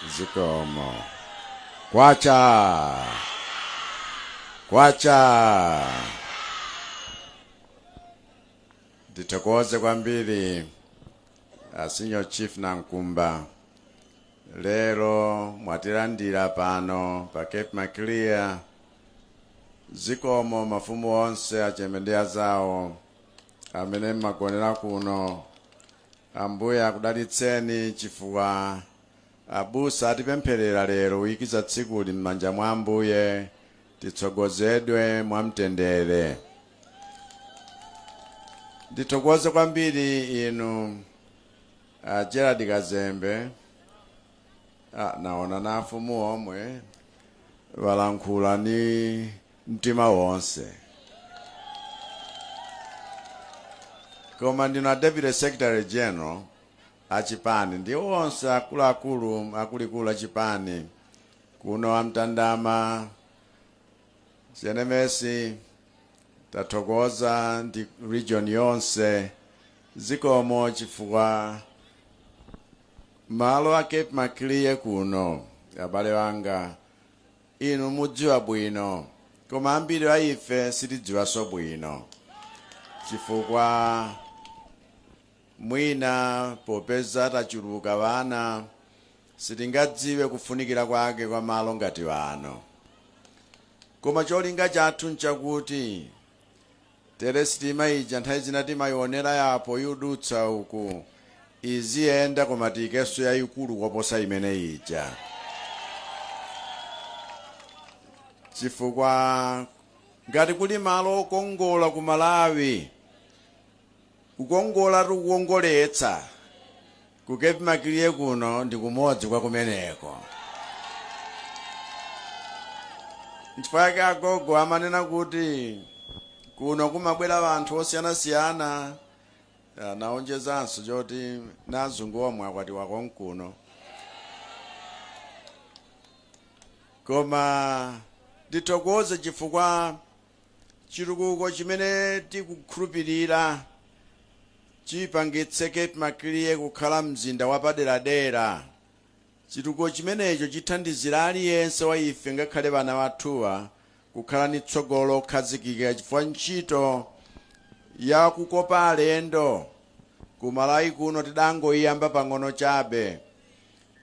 Zikomo. Kwacha! Kwacha! Ndithokoze kwambiri a Senior Chief Nankumba. Lero mwatilandira pano pa Cape Maclear. Zikomo mafumu onse acheme ndi azawo amene mmagonera kuno. Ambuye akudalitseni chifukwa abusa atipempherera lero kuikiza tsikuli m'manja mwa Ambuye, titsogozedwe mwamtendere. Ndithokoze kwambiri inu Gerald Kazembe. Naona na afumu omwe walankhula ni mtima wonse, koma ndinu a Deputy Secretary General achipani ndi onse akuluakulu akuluakulu achipani kuno amtandama Chenemesi, tathokoza ndi region yonse. Zikomo chifukwa malo a Cape Maclear kuno, abale wanga, inu mudziwa bwino, koma ambiri a ife sitidziwanso bwino chifukwa mwina popeza tachuluka vana sitingadziwe kufunikira kwake kwa malo ngati ano. Koma cholinga chathu nchakuti tere sitima ija nthawi zina timayionera yapo yudutsa uku iziyenda, koma tiikenso yayikulu koposa imene ija, chifukwa ngati kuli malo okongola ku Malawi, kukongola tikukongoletsa ku Cape Maclear kuno ndi kumodzi kwa kumeneko. Nchifukwa chake agogo amanena kuti kuno kumabwera anthu osiyanasiyana. Anaonjezanso choti nazungu omwe akwatiwa konkuno. Koma ndithokoze chifukwa chitukuko chimene tikukhulupirira chipangitse Cape Maclear kukhala mzinda wapaderadera. Chitukuko chimenecho chithandizira aliyense wa ife, ngakhale vana wathuwa, kukhala ni tsogolo lokhazikika, chifukwa ntchito ya kukopa alendo ku Malawi kuno tidangoyiyamba pang'ono chabe,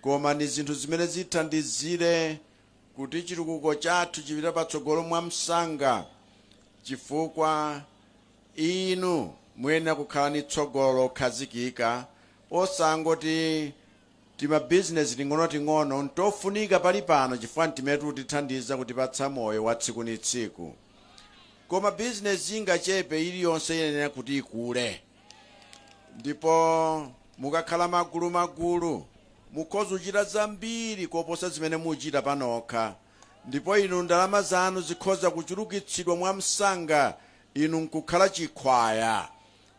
koma ni zinthu zimene zithandizire kuti chitukuko chathu chipite patsogolo mwamsanga, chifukwa inu muyenera kukhala ni tsogolo lokhazikika, osangoti timabizinesi ting'onoting'ono ntofunika pali pano chifukwa ntimene tutithandiza kutipatsa moyo wa tsiku ni tsiku, koma bizinesi ingachepe iliyonse iyenera kuti ikule. Ndipo mukakhala magulu magulu mukhoza kuchita zambiri koposa zimene muchita panokha, ndipo inu ndalama zanu zikhoza kuchulukitsidwa mwamsanga, inu nkukhala chikhwaya,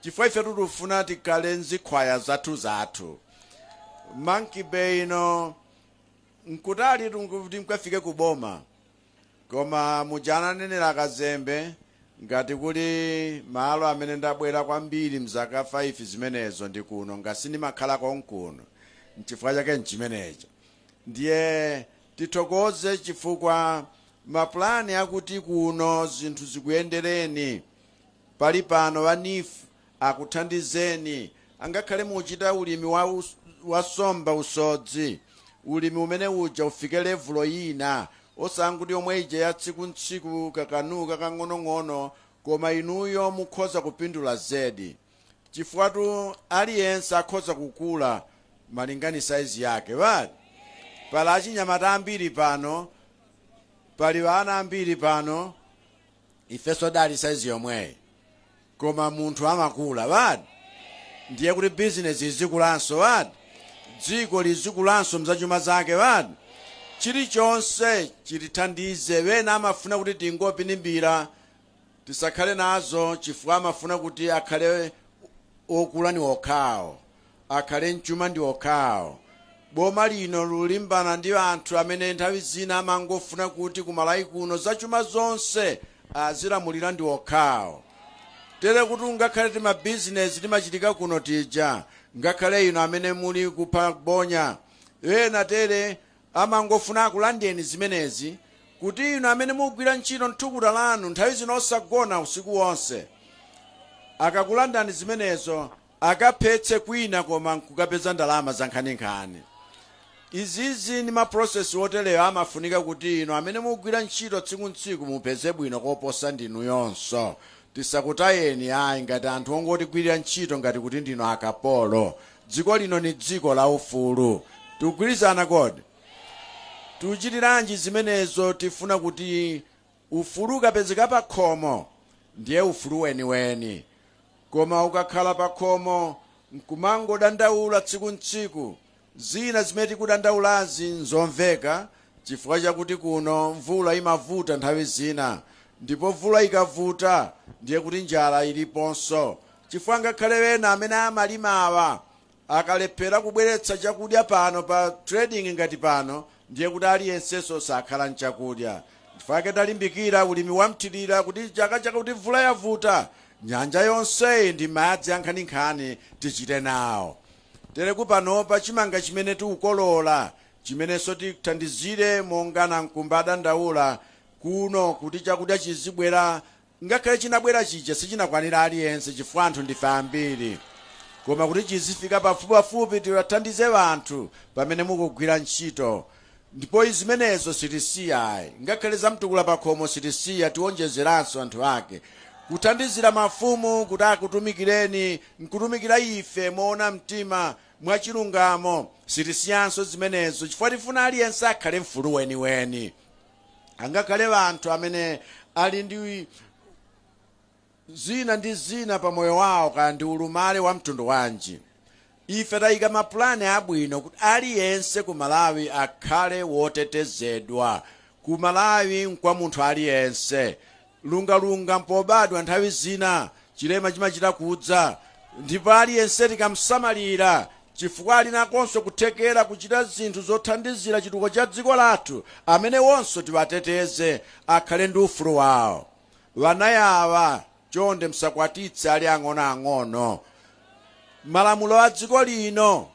chifukwa ife tikufuna tikhale nzikhwaya zathu zathu. Monkey Bay ino nkutali kuti mkafike kuboma, koma muja ananenera Kazembe, ngati kuli malo amene ndabwera kwambiri mzaka 5 zimenezo ndi kuno, ngasi ndimakhala konkuno, nchifukwa chake nchimenecho. Ndiye tithokoze chifukwa mapulani akuti kuno zinthu zikuyendereni pali pano, wa NEEF akuthandizeni, angakhale muchita ulimi wa somba, usodzi, ulimi umene uja ufike level ina, osanguti yomwe ija ya tsiku ntsiku kakanuka kang'onong'ono, koma inuyo mukhoza kupindula zedi, chifukwa aliyense akhoza kukula malingana saizi yake. Wati pali achinyamata ambiri pano, pali ana ambiri pano, ifenso dali saizi yomweyi, koma munthu amakula. Wati ndiye kuti bizinesi izikulanso, wati dziko lizikulanso mzachuma zake, wati chilichonse chitithandize. Wena amafuna kuti tingopinimbira tisakhale nazo, chifukwa amafuna kuti akhale okula ni okhawo, akhale mchuma ndi okhawo. Boma lino lulimbana ndi anthu amene nthawi zina amangofuna kuti kumalawi kuno zachuma zonse azilamulira ndi okhawo, tere kuti ngakhale timabizinesi timachitika kuno tija, ngakhale ino amene muli kupha bonya ena tere. Amangofuna akulandeni zimenezi kuti inu amene mugwira ntchito mthukuta lanu nthawi zino osagona usiku wonse, akakulandani zimenezo akaphetse kwina koma nkukapeza ndalama za nkhaninkhani. Izizi ndi ma process oteleyo amafunika kuti inu amene mugwira ntchito tsiku ntsiku mupeze bwino koposa ndinu yonso. Tisakutayeni ayi ngati anthu ongotigwirira ntchito ngati kuti ndinu akapolo. Dziko lino ni dziko la ufulu. Tikugwirizana kodi? Tikuchitiranji zimenezo? Tifuna kuti ufulu ukapezeka pa khomo ndiye ufulu weniweni, koma ukakhala pa khomo nkumangodandaula tsiku ntsiku. Zina zimene tikudandaulazi nzomveka chifukwa chakuti kuno mvula imavuta nthawi zina, ndipo mvula ikavuta ndiye kuti njala iliponso, chifukwa ngakhale wena amene amalimawa akalephera kubweretsa chakudya pano pa trading ngati pano, ndiye kuti aliyensenso sakhala nchakudya. Chifukwa talimbikira ulimi wamthirira kuti chaka chaka kuti mvula yavuta, nyanja yonseyi ndi madzi ankhaninkhani, tichite nawo. Tereku panopa chimanga chimene tikukolola, chimenenso tithandizire monga Nankumba adandaula kuno kuti chakudya chizibwera, ngakhale chinabwera chija sichinakwanira aliyense chifukwa anthu ndife ambiri, koma kuti chizifika pafupipafupi tiwathandize anthu pamene mukugwira ntchito. Ndipo izimenezo sitisiya, ngakhale zamtukula pakhomo sitisiya, tionjezeranso anthu ake kuthandizira mafumu kuti akutumikireni nkutumikira ife moona mtima mwachilungamo. Sitisiyanso zimenezo chifukwa tifuna aliyense akhale mfulu weniweni, angakhale anthu amene ali ndi zina ndi zina pa moyo wawo, kaya ndi ulumale wa mtundu wanji. Ife tayika mapulani abwino kuti aliyense ku Malawi akhale wotetezedwa. Ku Malawi nkwa munthu aliyense. Lungalunga mpobadwa, nthawi zina chilema chimachita kudza, ndipo aliyense tikamsamalira chifukwa ali nakonso kuthekera kuchita zinthu zothandizira chitukuko cha dziko lathu, amene wonso tiwateteze, akhale ndi ufulu wawo. Vanayawa chonde msakwatitse ali ang'onoang'ono. Malamulo a dziko lino,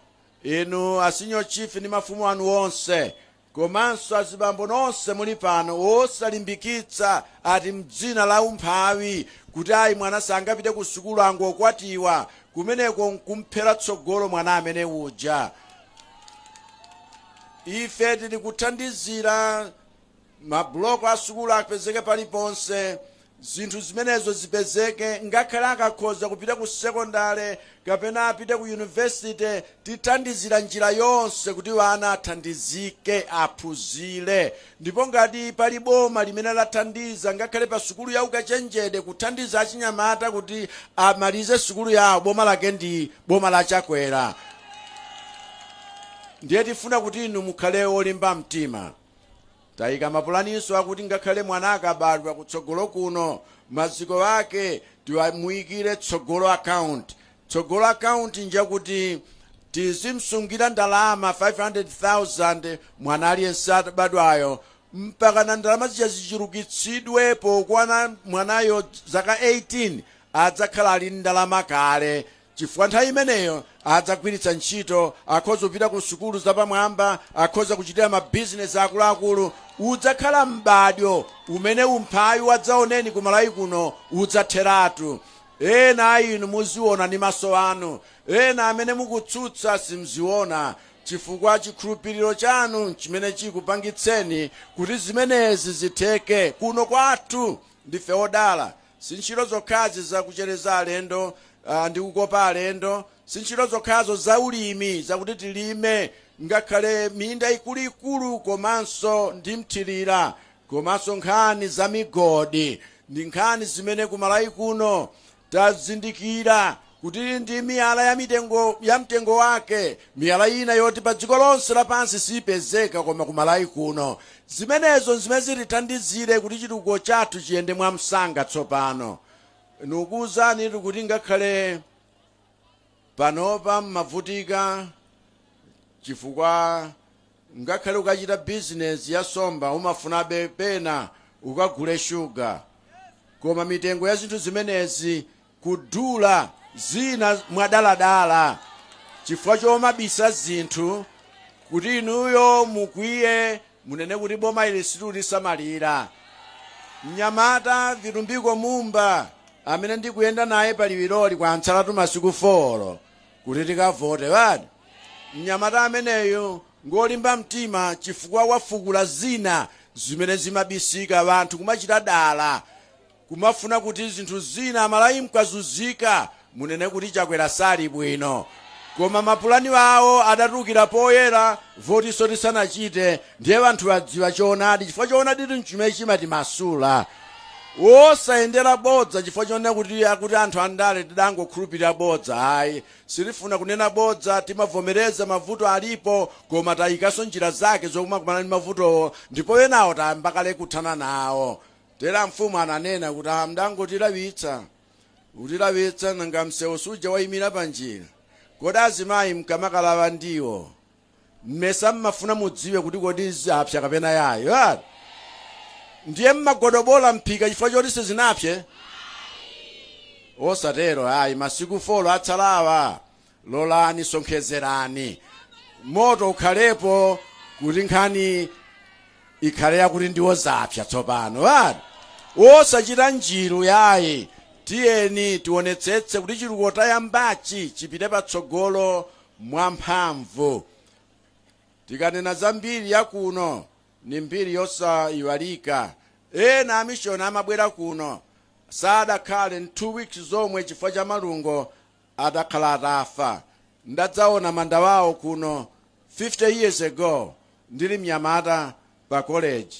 inu a senior chief ndi mafumu anu onse komanso azibambo nonse muli pano, wosalimbikitsa ati mdzina la umphawi kuti ayi, mwana sangapite ku sukulu, angokwatiwa, kumeneko nkumphera tsogolo mwana amene uja. Ife tili kuthandizira mabuloko a sukulu apezeke paliponse, zinthu zimenezo zipezeke, ngakhale akakhoza kupita ku sekondale kapena apite ku university. Tithandizira njira yonse kuti wana athandizike, aphunzire. Ndipo ngati pali boma limene lathandiza ngakhale pa sukulu ya ukachenjede kuthandiza achinyamata kuti amalize sukulu yawo, boma lake ndi boma la Chakwera. Ndiye tifuna kuti inu mukhale olimba mtima. Tayika mapulaninso akuti ngakhale mwana akabadwa kutsogolo kuno, maziko ake tiwamuyikire Tsogolo Account. Tsogolo Account njakuti tizimsungira ndalama 500,000 mwana aliyense atabadwayo, mpaka na ndalama zija zichulukitsidwe pokwana mwanayo zaka 18, adzakhala ali ndalama kale, chifukwa nthawi imeneyo adzagwiritsa ntchito, akhoza kupita ku sukulu zapamwamba, akhoza kuchitira mabizinesi akuluakulu. Udzakhala m'badwo umene umphawi wadzaoneni ku Malawi kuno udzatheratu. Ena a inu muziona ndi maso anu, ena amene mukutsutsa simziona, chifukwa chikhulupiriro chanu chimene chikupangitseni kuti zimenezi zitheke. Kuno kwathu ndife odala. Si ntchito zokhazi zakuchereza alendo ndi kukopa alendo, si ntchito zokhazo za ulimi zakuti tilime ngakhale minda ikuluikulu komanso ndi mthirira, komanso nkhani za migodi ndi nkhani zimene kumalawi kuno tazindikira kuti ndi miyala ya mitengo ya mtengo wake, miyala ina yoti pa dziko lonse lapansi sipezeka koma kumalawi kuno. Zimenezo zimene zitithandizire kuti chitukuko chathu chiyende mwamsanga. Tsopano nikuwuzani kuti ngakhale panopa mmavutika chifukwa ngakhale ukachita bizinesi ya somba umafunabe pena ukagule shuga, koma mitengo ya zinthu zimenezi kudula zina mwadaladala chifukwa chomabisa zinthu. Kuti inuyo mukwiye, munene kuti boma ili situlisamalira. Mnyamata Vitumbiko Mumba amene ndikuyenda naye paliwiroli, kwatsalatu masiku 4 kuti tikavote wadi. Mnyamata ameneyo ngolimba mtima chifukwa wafukula zina zimene zimabisika, anthu kumachita dala, kumafuna kuti zinthu zina Amalawi mkazuzika, munene kuti Chakwera sali bwino. Koma mapulani awo adatulukira poyera votiso tisanachite. Ndiye anthu adziwa choonadi, chifukwa choonadi nchimene chimatimasula. Wosayendera bodza chifukwa chonena kuti akuti anthu andale tidangokhulupirira bodza, ayi, sitifuna kunena bodza. Timavomereza mavuto alipo, koma tayikanso njira zake zokumakumana ndi mavutowo, ndipo enawo tayamba kale kuthana nawo. Tera mfumu ananena kuti amdangotilawitsa, utilawitsa, nanga msewu suja wayimira panjira? Kodi azimayi mkamakalawa ndiwo mmesa mmafuna mudziwe kuti kodi zapsa kapena yayo ati? Ndiye mmagodobola mphika chifukwa choti sizinapse? Osatero ayi. Masiku 4 atsalawa, lolani, sonkhezerani moto ukhalepo kuti nkhani ikhale yakuti ndiwo zapsa tsopano ati. Osachita njiru yayi. Tiyeni tionetsetse kuti chitukuko tayambachi chipite patsogolo mwamphamvu. Tikanena za mbiri ya kuno, ni mbiri yosayiwalika. Ena amishoni amabwera kuno sadakhale 2 weeks zomwe, chifukwa cha malungo adakhala atafa. Ndadzaona manda wawo kuno 50 years ago, ndili mnyamata pa college.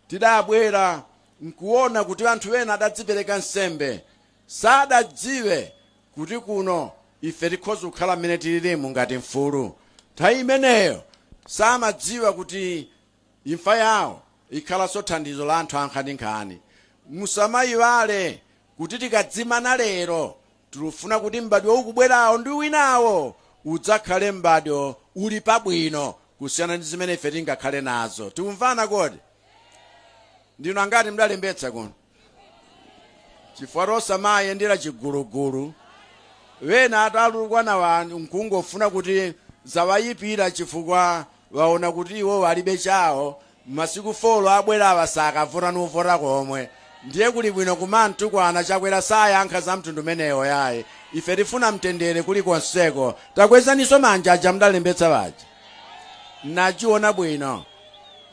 Tidabwera nkuona kuti anthu ena adadzipereka nsembe, sadadziwe kuti kuno ife tikhoza kukhala mmene tililimu ngati mfulu. Nthawi imeneyo samadziwa kuti imfa yawo ikhalanso thandizo la anthu ankhaninkhani. Musamayiwale kuti tikadzimana lero, tikufuna kuti m'badwo ukubwerawo ndi winawo udzakhale m'badwo uli pabwino kusiyana ndi zimene ife tingakhale nazo. Tikumvana kodi? Ndinu angati mdalembetsa kuno? Chifukwa tosamayendera chigulugulu, wena atalukwana wanthu nkungofuna kuti zawayipira chifukwa waona kuti iwo alibe chawo. Masiku 4 abwerawa sakavota nuvota komwe. Ndiye kuli bwino kumantukwana Chakwera, sayankha za mtundu umenewo yayi. Ife tifuna mtendere kulikonseko. Takwezaniso manja aja mdalembetsa paja, nachiona bwino.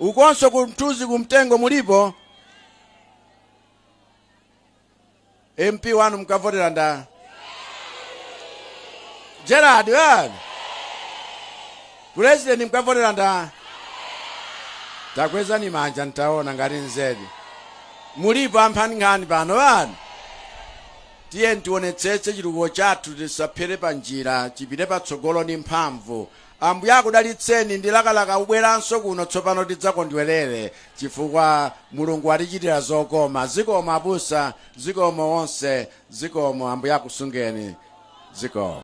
Ukonso kumtuzi kumtengo mulipo MP wanu mkavotera nda Gerard wani, president mkavotera nda? Takwezani manja ntaona ngati nzedi mulipo amphaninkhani pano wani. Tiye tionetsetse chitukuko chathu tisaphere pa njira, chipite patsogolo ndi mphamvu. Ambuye akudalitseni. Ndilakalaka kubweranso kuno tsopano tidzakondwerere chifukwa Mulungu atichitira zokoma. Zikomo abusa, zikomo onse, zikomo. Ambuye akusungeni, zikomo.